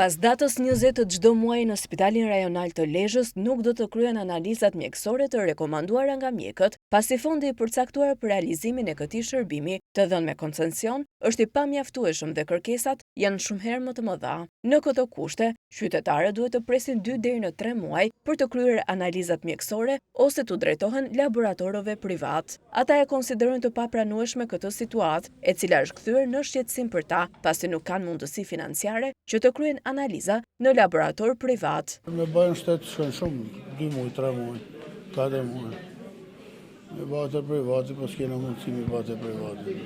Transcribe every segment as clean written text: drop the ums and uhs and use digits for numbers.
Pas datës 20 të çdo muaji në Spitalin Rajonal të Lezhës nuk do të kryhen analizat mjekësore të rekomanduara nga mjekët, pasi fondi i përcaktuar për realizimin e këtij shërbimi, të dhënë me koncension, është i pamjaftueshëm dhe kërkesat janë shumë herë më të mëdha. Në këto kushte, qytetarët duhet të presin 2 deri në 3 muaj për të kryer analizat mjekësore ose t'u drejtohen laboratorëve privatë. Ata e konsiderojnë të papranueshme këtë situatë, e cila është kthyer në shqetësim për ta, pasi nuk kanë mundësi financiare që të kryejnë analiza në laborator privat. Me ba në shtet shkon shumë, 2 muaj, 3 muaj, 4 muaj. Me ba te privati, po s'kena mundësi me ba te privati.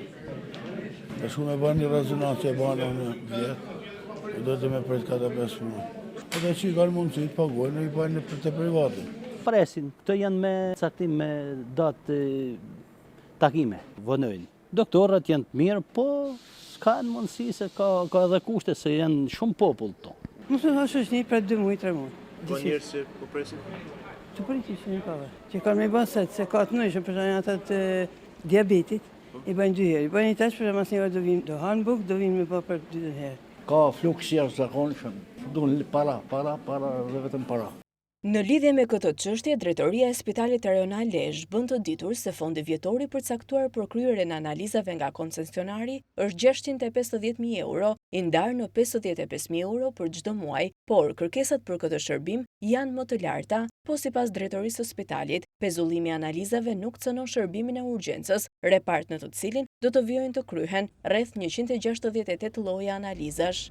E shku me ba një rezonancë e bana në vjetë, po do të me prit 4-5 muaj. Po dhe që i kanë mundësi të paguajnë, i bajnë te privati. Presin, këto janë me caktim me datë takime, vonojnë. Doktorët janë të mirë, po s'kanë mundësi se ka, ka edhe kushte se janë shumë popull këto. Mos më thosh është një për 2 muaj, 3 muaj. Po njerëz që po presin? Të presin që një pave. Që kanë me ba set, se ka të ndryshëm, për shembull ata të diabetit, i bëjnë dy herë. I bëjnë një tash, për mas një orë do vinë, do hanë bukë, do vinë me bë për dy herë. Ka fluks jashtëzakonshëm, duhen para, para, para dhe vetëm para. Në lidhje me këtë çështje, Drejtoria e Spitalit Rajonal Lezhë bën të ditur se fondi vjetor i përcaktuar për kryerjen e analizave nga koncesionari është 650.000 euro, i ndarë në 55.000 euro për çdo muaj, por kërkesat për këtë shërbim janë më të larta, po sipas Drejtorisë së Spitalit, pezullimi i analizave nuk cënon shërbimin e urgjencës, repart në të cilin do të vijojnë të kryhen rreth 168 lloje analizash.